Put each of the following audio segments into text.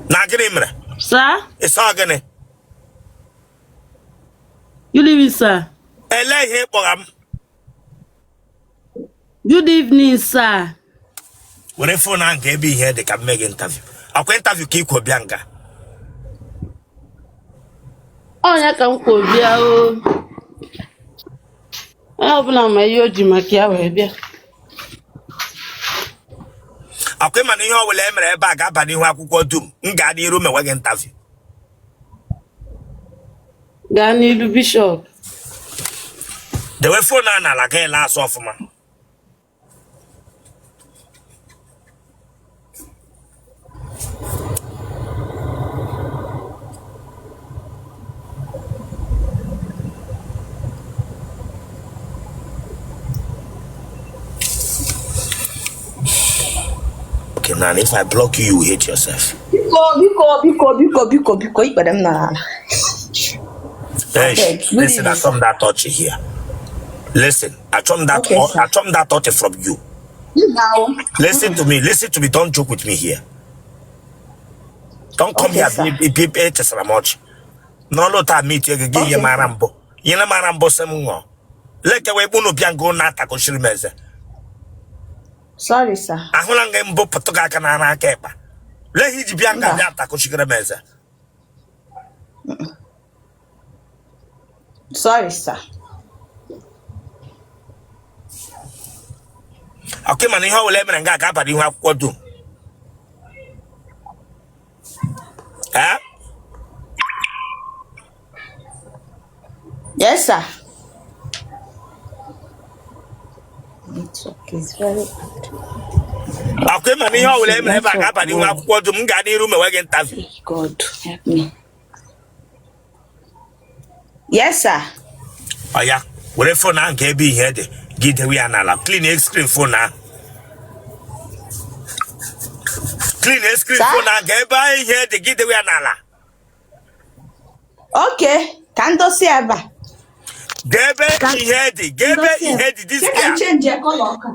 Na gịnị mere? Sir? Ị sị ọ gịnị? Good evening, sir. Ele ihe ị kpọga m? Good evening, sir. Were phone ahụ gaa ebe ihe dị ka m mee gị interview. Akwa interview ka i kwo bịa nga. Ọ ya ka m kwo bịa o. Onye ọbụla ma ihe o ji maka ya wee bịa. Akwa ị ma na ihe ọbụla e mere ebe a ga-aba n'ihu akwụkwọ dum. M gaa n'iru mewe gị interview. Gaa n'iru, Bishop. Dewe phone a n'ala gaa ele azụ ọfụma. Okay, now if I block you, you will hate yourself. Biko, biko, biko, biko, biko, biko, ikpere m nara ala. Hey, Abeg, good listen, evening, achọ sir. m that touch here. Listen, achọ m that Okay, sir. achọ m that touch from you. Mba o. Listen to me, listen to me. Don't joke with me here. Don't come Okay, here sir. be be echesara m ọchị. N'ọlụ taa meet gị gị nye Okay, m ara sir. mbụ. Nyere m ara mbụ sị m ṅụọ. Lekewe unu bịa nga unu atakọchiri m eze. Sorry, sir. Ahụla m gị mbụ pụtụ gị aka n'ara aka ịkpa. Lee ihe i ji bịa nga Mba. bịa atakọchigere m eze. Sorry, sir. Ọkwa ị ma na ihe ọbụla e mere nga ga-aba n'ihu akwụkwọ dum. Eh? Yes, sir. Network is very bad. Ọkwa ị ma na ihe ọbụla e mere ebe a Network ga-aba n'ihu well. akwụkwọ dum. M gaa n'iru mewe gị interview. Hey, God, help me. Yes, sir. Oya, were phone ahụ gaa ebe ihe dị gị dewe ya n'ala. Clean screen phone ahụ. Clean screen Sir? phone ahụ gaa ebe ihe dị gị dewe ya n'ala. Okay, ka m dosie ebe a. Gaa ebe ihe dị, gaa ebe ihe dị this Ka m girl. change color ọka.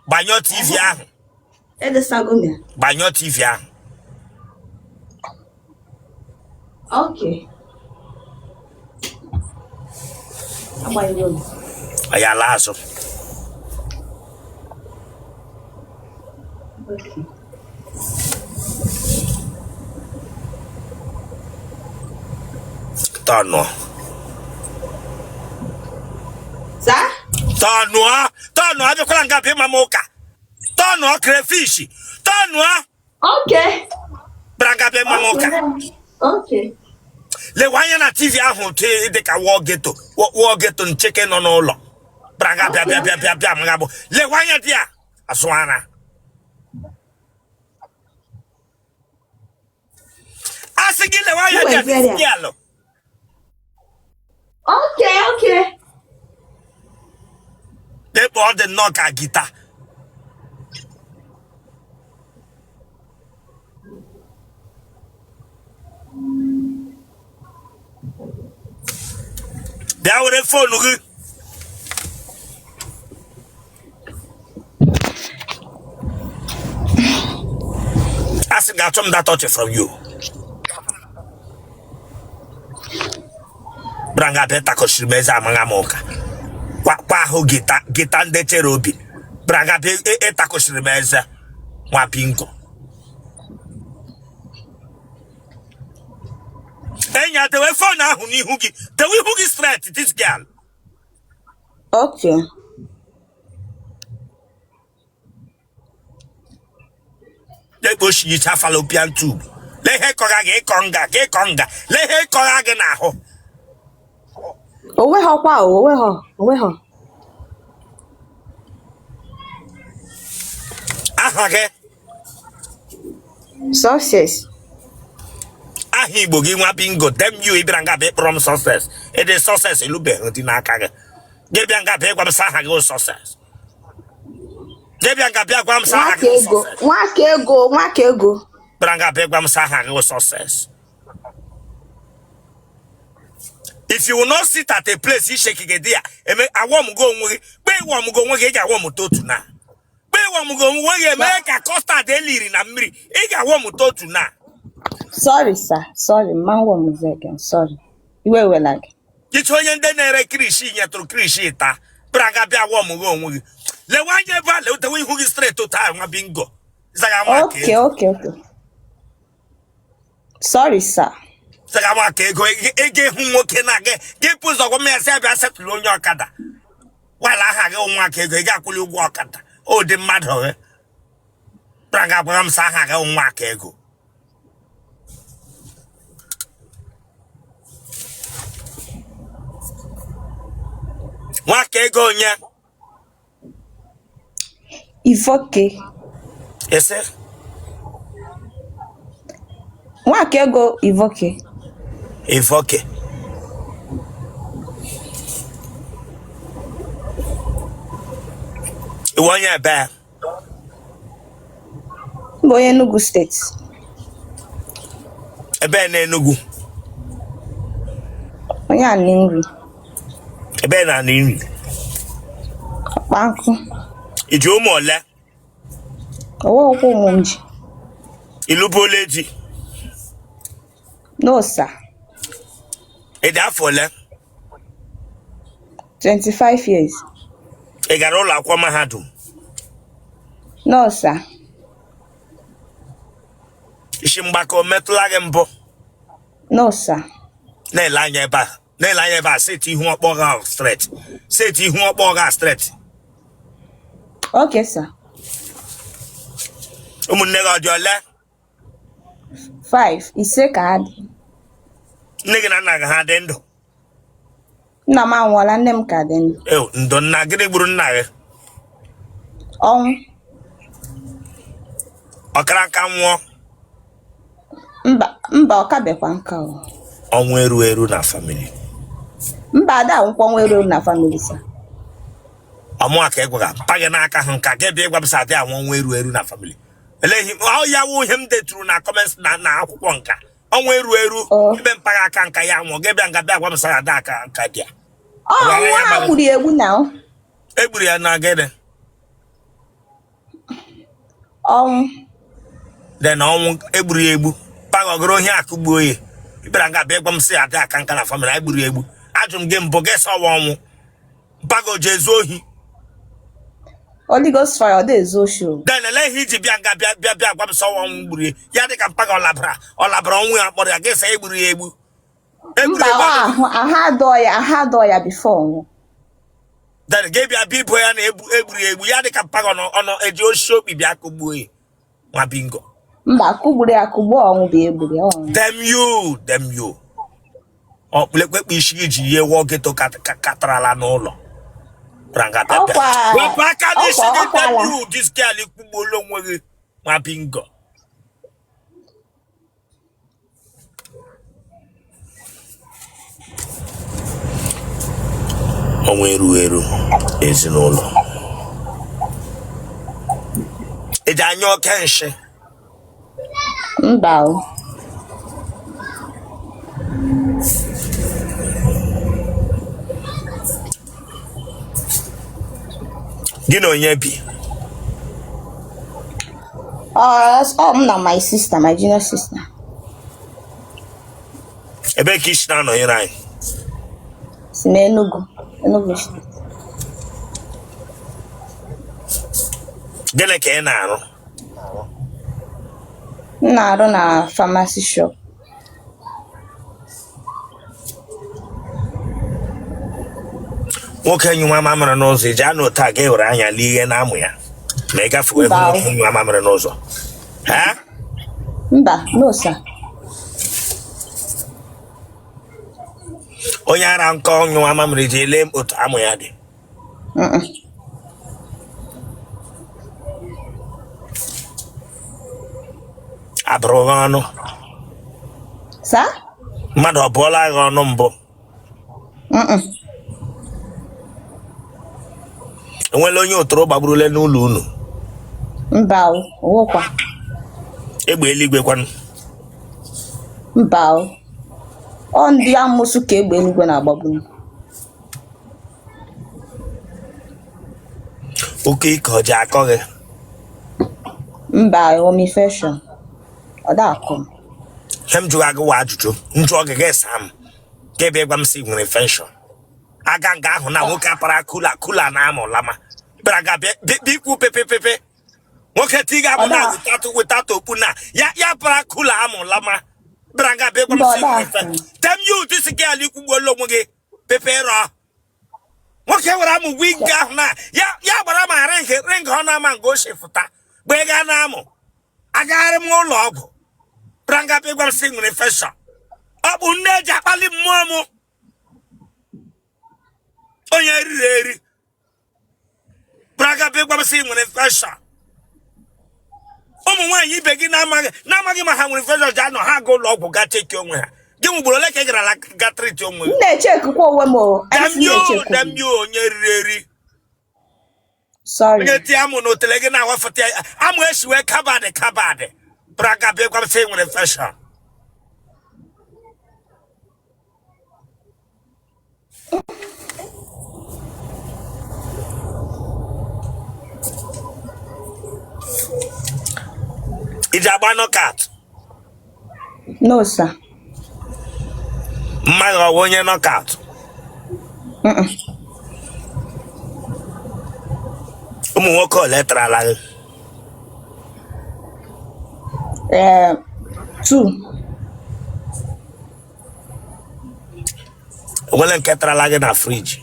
Gbanyụọ TV ahụ. Edesago m ya. Gbanyụọ TV ahụ. Okay. Agbanyego m. Oya, laa azụ. Okay. Tọnụọ. Sir? Tọnụọ, tọnụọ, abịakwala nga bịa ịma m ụka. Tọnụọ crayfish. Tọnụọ. Okay. Bịara nga bịa ịma m ụka. Okay. Lewe anya na TV ahụ otu dị ka wall ghetto, wall ghetto ncheke nọ n'ụlọ. Bịara nga bịa bịa bịa bịa bịa m ga bụ. Lewe anya dị ya azụ ara. A sị gị lewe anya dị ya Wait, gị alụ. Okay, okay. Ekpo ọ dị nnọọ ka guitar. Bịa were phone gị. Asị gị achọ m that touch from you. Bịara nga bịa takọchiri m eze amaghị m ụka. Kwa ahụ guitar guitar ndị cherubim. Bịara nga bịa ịtakọchiri m eze nwa bingo. Enya dewe phone ahụ n'ihu gị. Dewe ihu gị straight this girl. Okay. Lekpo shicha fallopian tube. Lee ihe kọga gị ịkọ nga ka ịkọ nga. Lee ihe kọga gị n'ahụ. Onweghọkwa o, onweghọ, onweghọ. Aha gị? Success. Aha Igbo gị nwa bingo damn you ị bịara nga bịa ịkpọrọ m success. Ịdị success elubeghị dị n'aka gị. Gị bịa nga bịa ịgwa m sị aha gị success. Gị bịa nga bịa gwa m sị aha gị Nwakaego, success. Nwakaego, Nwakaego. Bịara nga bịa gwa m sị aha gị success. If you will not sit at a place isheki gị dị ya eme awọm gị onwe gị kpe ịwọm gị onwe gị ị ga-awọm otu na kpe Ịwọmụgo onwe gị eme ka custard eliri na mmiri. Ị ga-awọmụta otu na. Sorry sir, sorry, m ma awọmụzi again, sorry. Iwe ewela gị. Iche onye ndị na-ere kirishi nyetụrụ kirishi taa bịara ga bịa wọmụgo onwe gị. Lewe anya ebe a, letewe ihu gị straight otu ahụ nwa bingo. Zaga nwa ka Okay, ego. okay. Sorry sir. Zaga nwa ka ego ego ịhụ nwoke na gị gị pụ ụzọ gwa m ya sị abịa setụlụ onye ọkada. Wala aha gị nwa ka ego ị ga-akwụli ụgwọ ọkada. O dị mmadụ gị. Bịara ga gwara m sị aha gị nwa ka ego. Nwa ka ego onye? Ivoke. Ese? Nwakaego Ivoke. Ivoke. Ị wụ onye ebe? M bụ onye Enugu steeti. Ebe na Enugu? Onye Aninri. Ebe na Aninri? Ọkpankụ. I ji ụmụ ole? Onweghịkwa ụmụ m ji. Ị lụbuola di? No sir. Ị dị afọ ole? 25 years. Ị gara ụlọ akwụkwọ mahadum? No sir. Isi mgbaka o metụla gị mbụ? No sir. Na-ele anya ebe a, na-ele anya ebe a, set ihu ọkpọ gị ahụ straight. Set ihu ọkpọ gị ahụ straight. Okay sir. Ụmụnne gị ọ dị ole? 5, ise ka ha dị. Nne gị na nna gị ha dị ndụ? Nna m anwụọla, nne m ka dị ndụ. Ew, ndo nna gịnị gburu nna gị? Ọnwụ. Ọ kara nka nwụọ? Mba, mba, ọ kabekwa nka o. Ọnwụ eru eru na family. Mba, ada anwụkwa ọnwụ eru eru na family sir. Ọmụa ka ị gwara mpa gị n'aka hụ nka gị bịa ịgwa m sị adị anwụ ọnwụ eru eru na family. Eleghị ọ ya wụ ihe m deturu na comments na akwụkwọ nka ọnwụ eru eru Oh. ebe mpa gị aka nka ya nwụọ gị bịa nga bịa gwa m sị ada aka nka dị ya. Ọ nwa ha gburu ya egbu na o. Egburu ya na gịnị? Ọnwụ. Then ọnwụ egburu ya egbu mpa gị ọ gara ohi akụgbuo ya ị bịara nga bịa gwa m sị ada aka nka na family anyị gburu ya egbu ajụ m gị mbụ gị sị ọwa ọnwụ mpa gị o ji ezu ohi. Holy Ghost fire, ọ dị ezu oshi o. Then ele ihe iji bịa nga bịa bịa bịa gwa m sị ọwa ọnwụ gburu ya ya dị ka mpa gị ọ labara ọnwụ ya kpọrọ ya gị sị egburu ya egbu egburu Mba, ya ọ egbu. ahụ ahụ adọ ya, ahụ adọ ya before ọnwụ. Then gị bịa bịa ibo ya na egbu egburu ya egbu ya dị ka mpa gị ọ nọ eji osisi okpi bịa kụgbuo ya nwa bingo. Mba, kụgburu ya kụgbuo ọnwụ bụ egburu ya ọnwụ. Damn you, damn you. Ọkpụlekpekpe isi gị ji ihe wụọ ghetto katarala n'ụlọ. Ọkwa Wepụ aka n'isi ọkwa gị, ọkwa damn ala. you, this girl ikwugbuola onwe gị nwa bingo. Ọnwụ eru eru ezinụlọ. Ị ji anya oke nshị? Mba o. Gị na onye bi? Ọ m na my sister, my junior sister. Ebee ka i si na-anọnyere anyị? Si na Enugu, Enugu steeti. Gịnị ka ị na-arụ? M na-arụ na pharmacy shop. Nwoke nyụwa mamịrị n'ụzọ iji anụ otu a ga ewere anya lee ihe na-amụ ya ma ị gafewe Mba o. nwoke nyụwa mamịrị n'ụzọ. Ha? Mba, no sir. Onye ara nkọ nyụwa mamịrị ji ele otu amụ ya dị. Mm-mm. Abụrụ gị ọnụ? Sir? Mmadụ ọ bụọla gị ọnụ mbụ? Mm-mm. Enwela onye otoro gbagburule n'ụlọ unu? Mba o, onwekwa. Egbe eluigwe kwanụ? Mba o. Ọ ndị amụsụ ka egbe eluigwe na-agbagbu. Oke ike ọ ji akọ gị? Mba, enwe m infection. Ọ da akọ m. Ihe m jụrụ gị wụ ajụjụ m jụọ gị gị saa m ka ebe gwa m sị nwere infection aga nga ahụ na nwoke apara cooler cooler na amụ lama bịara ga bịa ikwu pepepepe nwoke tiga amụ na without okpu na ya ya para cooler amụ lama bịara nga bịa gwa m sị nwere infection. Damn you, this girl, ikwugbuola onwe gị pepe rọ nwoke were amụ wig ahụ na ya ya gbara ma ring ring ọ na-ama nga o si fụta gbe gaa na amụ agagharị m ụlọ ọgwụ bịara nga bịa gwa m sị nwere infection. Ọ bụ nne eji akpali mmụọ m onye riri eri bịara nga bịa gwa m sị nwere infection. Ụmụ nwaanyị ibe gị na-amaghị ma ha nwere infection ji anọ ha aga ụlọ ọgwụ gaa cheki onwe ha. Gị nwe ugboro ole ka ị gara ga treat onwe gị? M na-echekwa onwe m o. Damn you, damn you, onye riri eri. Sorry. Onye tie amụ na otele gị na-awafụta ya amụ esiwe kabadị kabadị bịara nga bịa gwa m sị nwere infection. I ji agba knockout? No, sir. Mma gị ọ wụ onye knockout? Ụmụ nwoke ole tarala gị? Ee, two. O nwere nke tarala gị na fridge?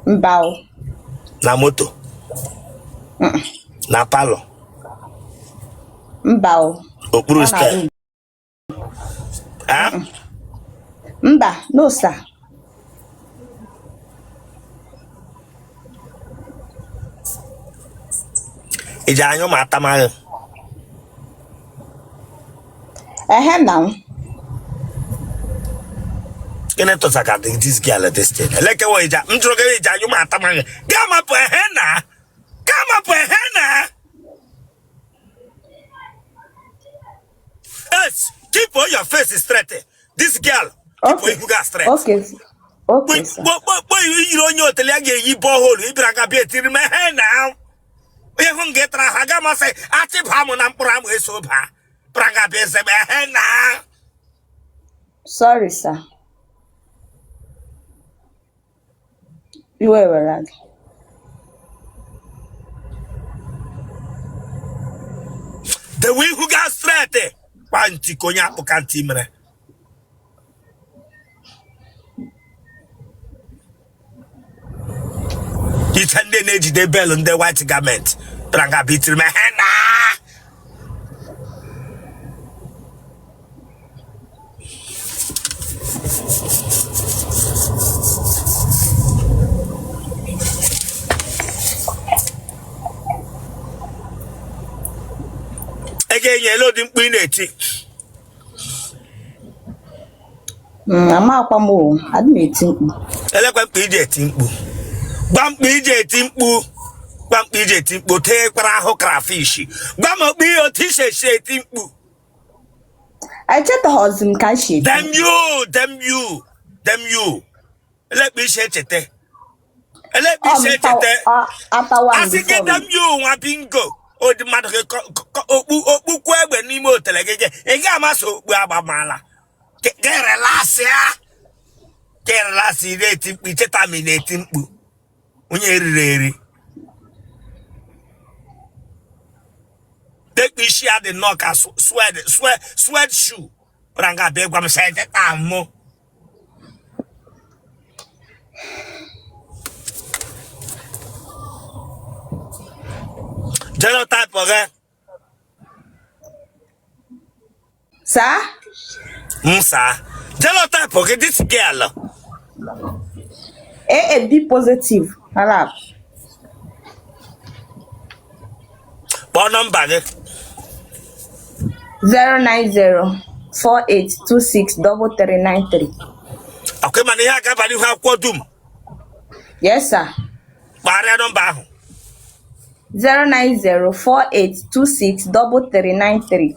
Mba o. Na moto? Na parlour? Mba o. Okpuru Ọ step? na-arụ. Ah? Mba, no sir. I ji anyụ ma atamaghị? Ehe na m. Gịnị tụsa ka dị this girl this thing? Elekewa ija m jụrụ gị iji anyụ ma atamaghị gaa mapụ ehe na gaa mapụ ehe na. Yes, keep on your face straight. This girl, keep Okay. ihu gị straight. Okay. Okay, sir. Kpokpokpo yiri onye otele ya ga-eyi borehole ịbịara ga bịa etiri m ehe na onye hụ nga ịtara ha ga masị achịba mụ na mkpụrụ amụ eso baa bịara ga bịa eze m ehe na. Sorry, sir. Iwe were gị. Dewe ihu gị straight kwa ntị ka onye akpụka ntị mere. Iche ndị na-ejide bale ndị white garment bịara nga bịa itiri m ehe na. Ị ga-enye ele ụdị mkpu ị na-eti? Amakwa m o, adị m eti mkpu. Elekwa mkpu iji eti mkpu? Gwa mkpu iji eti mkpu, gwa mkpu iji eti mkpu. Tee kpara ahụ crayfish, gwa m okpu ihe otu isi esi eti mkpu. Echetaghọzi m ka m si eti. Damn you, damn you, damn you. Elekpa isi echeta, elekpa isi echeta. Atawa m Asị gị before m. damn you, nwa bingo. Odi mmadụ gị okpu okpukwu egbe n'ime otele gị gị ị ga-amasị okpu agbamala gị relax ya gị relax ị na-eti mkpu icheta ma ị na-eti mkpu onye eriri eri dekpa isi ya dị nnọọ ka suede suede shoe bịara nga bịa gwa m sị echeta mụ. Genotype gị? Sir? M saa genotype gị, this girl. AA B positive. Arab. Kpọọ nọmba gị. 09048263393. Ọkwa mana ihe a ga-aba n'ihu akwụkwọ dum? Yes, sir. Kpagharịa nọmba ahụ. 09048263393.